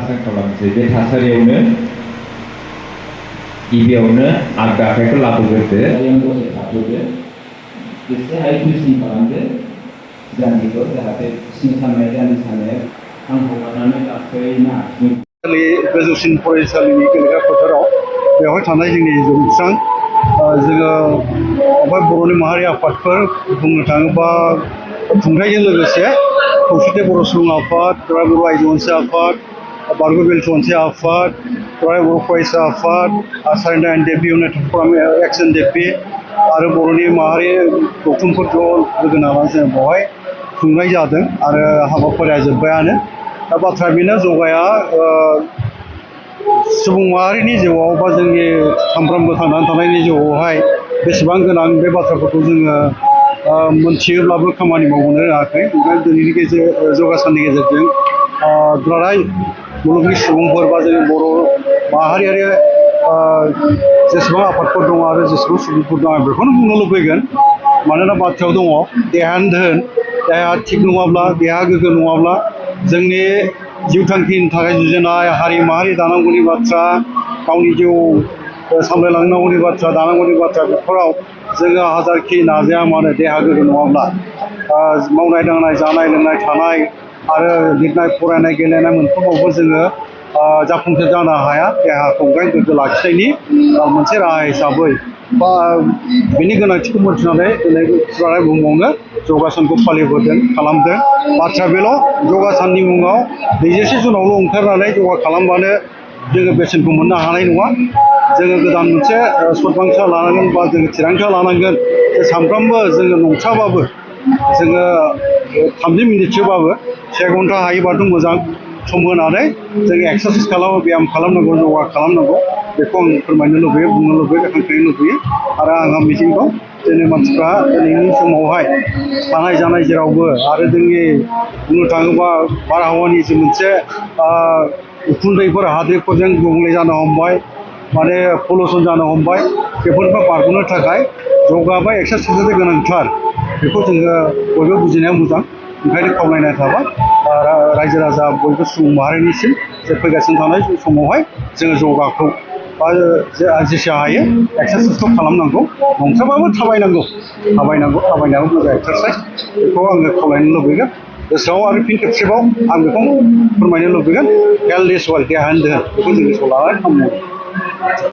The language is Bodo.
आसा खालामसै बे थासारियावनो गिबियावनो आगदा आखाइखौ लाबोग्रोदो दसे थाथ'दो एसे हाय गुसुं खालामदो जानजिखौ जाहाथे सिं सानाय जानजि सानाया हां हगारनानै लासैनो हारसिं गोजौसिन फरायसालिनि गेलेग्रा फोथाराव बेवहाय थानाय जोंनि जौस्रां जोङो ओमफ्राय बर'नि माहारि आफादफोर बुंनो थाङोबा खुंथायजों लोगोसे खौसेथि बर' सुबुं आफाद बर' आइजो अनसाय आफाद बारग' बेलथु अनसाय आफाद बर' फरायसा आफाद surrender NDFB united forum ex NDFB आरो बर'नि माहारि गौथुमफोर ज' लोगो नांनानै जों बेवहाय खुंनाय जादों आरो हाबाफारिया जोब्बायानो दा बाथ्राया बेनो जगाया सुबुं माहारिनि जिउआव बा जोंनि सानफ्रोमबो थांनानै थानायनि जिउआवहाय बेसेबां गोनां बे बाथ्राफोरखौ जोङो मोनथियोब्लाबो खामानि मावनो रोङाखै ओंखायनो दिनैनि जगा साननि गेजेरजों दुलाराय मुलुगनि सुबुंफोर बा जोंनि बर' माहारियारि जेसेबां आफादफोर दङ आरो जेसेबां सुबुंफोर दं आं बेखौनो बुंनो लुबैगोन मानोना बाथ्रायाव दङ देहायानो धोन देहाया थिग नङाब्ला देहा गोग्गो नङाब्ला जोंनि जिउ थांखिनि थाखाय जुजिनाय हारि माहारि दानांगौनि बाथ्रा गावनि जिउ सामलायलांनांगौनि बाथ्रा दानांगौनि बाथ्रा बेफोराव जोङो हाजारखि नाजाया मानो देहा गोग्गो नङाब्ला मावनाय दांनाय जानाय लोंनाय थानाय आरो लिरनाय फरायनाय गेलेनाय मोनफ्रोमावबो जोङो जाफुंसार जानो हाया देहाखौ गोग्गो लाखिनायनि मोनसे राहा हिसाबै बा बिनि गोनांथिखौ मोनथिनानै दिनै दुलाराय बुहुमावनो जगासानखौ फालिबोदों खालामदों बाथ्रा बेल' जगासाननि मुङाव 24 जुनावल' ओंखारनानै जगा खालामबानो जोङो बेसेनखौ मोननो हानाय नङा जोङो गोदान मोनसे सदबांसा लानांगोन बा जोङो थिरांथा लानांगोन जे सानफ्रोमबो जोङो नंथ्राबाबो जोङो 30 मिनिटसोबाबो 1 घन्टा हायोबाथ' मोजां सम होनानै जों एक्सारसाइस खालामो ब्याम खालामनांगौ जगा खालामनांगौ बेखौ आं फोरमायनो लुबैयो बुंनो लुबैयो हांख्रायनो लुबैयो आरो आंहा मिजिंखौ जोंनि मानसिफ्रा दिनैनि समावहाय थानाय जानाय जेरावबो आरो जोंनि बुंनो थाङोबा बारहावानि जि मोनसे उखुन्दैफोर हाद्रिफोरजों गुबुंले जानो हमबाय माने पलिउसन जानो हमबाय बेफोरनिफ्राय बारग'नो थाखाय जगा बा एक्सारसाइसआ गोनांथार बेखौ जोङो बयबो बुजिनाया मोजां ओंखायनो खावलायनाय थाबाय रायजो राजा बयबो सुबुं माहारिनिसिम जे फैगासिनो थानाय समावहाय जोङो जगाखौ बा जेसे हायो एक्सारसाइसखौ खालामनांगौ नंथ्राबाबो थाबायनायाबो मोजां एक्सारसाइस बेखौ आङो खावलायनो लुबैगोन गोसोआव आरो फिन खेबसेबाव आं बेखौ फोरमायनो लुबैगोन हेल्थ इज वेल्थ देहायानो धोन बेखौ जों गोसोआव लानानै खालामनांगौ